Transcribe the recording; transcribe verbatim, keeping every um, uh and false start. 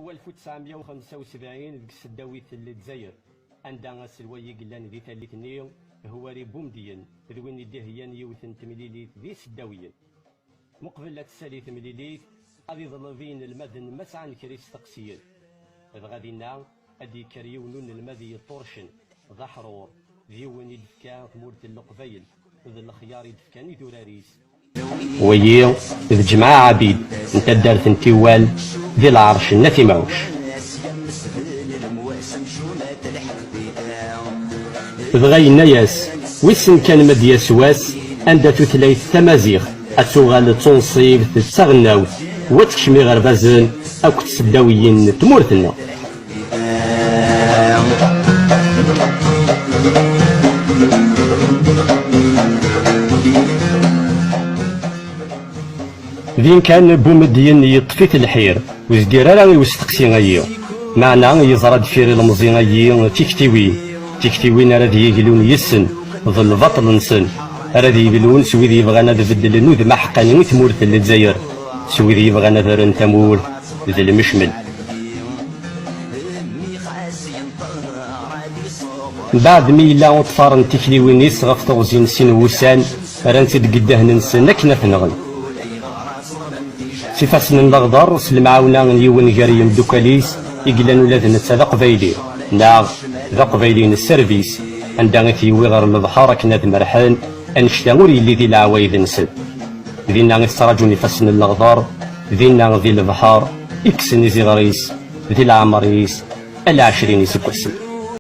Alef u tesɛemya u xemsa u sebɛin deg tseddawit n Lezzayer, anda aselway i yellan di tallit-nni, Hwari Bumedyen, d win i d-iheyyan yiwet n temlilit d iseddawiyen. Muqbel ad tessali temlilit, ad iḍleb i yinelmaden ma sɛan kra isteqsiyen. Dɣa dinna, ad d-yekker yiwen unelmad yeṭṭurcen, d aḥrur, d yiwen i d-tefka tmurt n Leqbayel, d lexyar i d-fkan idurar-is. Wayi d Ǧemɛa Ɛabid n taddart n Tiwal di lɛerc n At Imɛuc. Dɣa yenna-yas, wissen kan ma d-yas wass anda tutlayt tamaziɣt ad tuɣal d tunṣibt d taɣelnawt, u ad tekcem iɣerbazen akked tseddawiyin n tmurt-nneɣ. Din kan Bumedyen yeṭṭef-it lḥir, ur zdir ara i usteqsi-ayi. Meɛna yeẓra deffir ilemẓi-ayi tiktiwin, tiktiwin ara d-yeglun yis-sen, d lbaṭel-nsen, ara d-yeglun s wid yebɣan ad beddlen udem aḥeqqani i tmurt n Lezzayer, s wid yebɣan ad rren tamurt d lmecmel. Mbeɛd mi yella uṭfar n tikliwin-is ɣef teɣzi n sin wussan, rran-tt-id deg ddehn-nsen akken ad t-nɣen. S ifassen n leɣder, s lemɛawna n yiwen gar yimdukal-is i yellan ula d netta d aqbayli, neɣ d aqbayli n sserbis, anda i t-yewwi ɣer lebḥer akken ad merḥen, annect-a ur yelli di leɛwayed-nsen. Dinna i t-ttraǧun ifassen n leɣder, dinna di lebḥer i kksen iziɣer-is, di leɛmer-is, ala ɛecrin iseggasen.